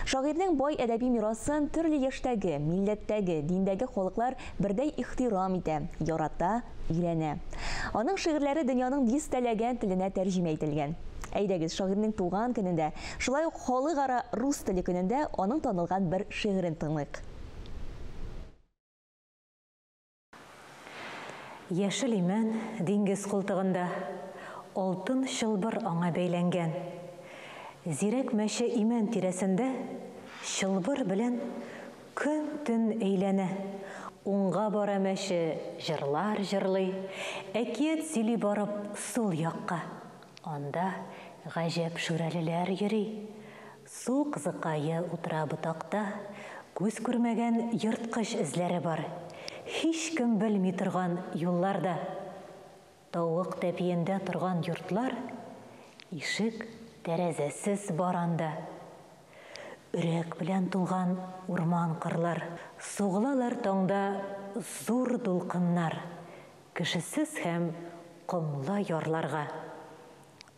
Шагыйрьнең бай әдәби мирасын төрле яшьтәге, милләттәге, диндәге халыклар бердәй ихтирам итә, ярата, өйрәнә. Аның шигырьләре дөньяның дистәләгән теленә тәрҗемә ителгән. Әйдәгез, шагыйрьнең туган көнендә, шулай ук Халыкара рус теле көнендә аның танылган бер шигырен тыңлыйк. Яшел имән диңгез култыгында, Алтын чылбыр аңа бәйләнгән. Зирәк мәче имән тирәсендә Чылбыр белән көн-төн әйләнә. Уңга бара мәче, җырлар җырлый, Әкият сөйли барып сул якка. Анда гаҗәп шүрәлеләр йөри. Су кызыкае утыра ботакта, Күз күрмәгән ерткыч эзләре бар. Һичкем белми торган юлларда. Тавык тәпиендә торган йортлар, Ишек, тәрәзәсез бар анда. Өрәк белән тулган урман-кырлар, Сугылалар таңда зур дулкыннар, Кешесез һәм комлы ярларга.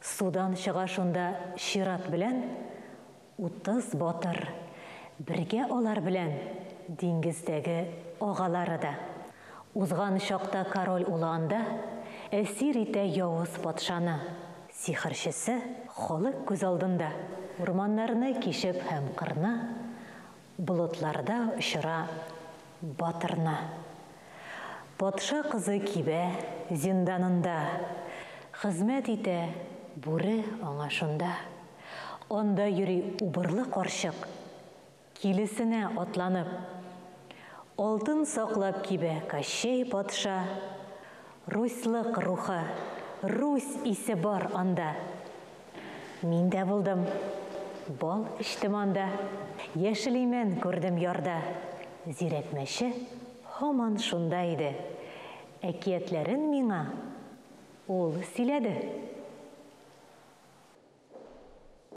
Судан чыга шунда чират белән 30 батыр, бергә алар белән диңгездәге агалары да. Узган чакта король улы анда әсир итә явыз патшаны. Сихерчесе халык күз алдында урманнарны кичеп һәм кырны, болытларда очыра батырны. Патша кызы кибә зинданында, Хезмәт итә бүре аңа шунда. Анда йөри убырлы карчык, Килесенә атланып. Алтын саклап кибә Кощей патша, Русьлык рухы, Русь исе бар анда. Мин дә булдым, бал эчтем анда, Яшел имән күрдем ярда. Зирәк мәче һаман шунда иде, Әкиятләрен миңа ул сөйләде.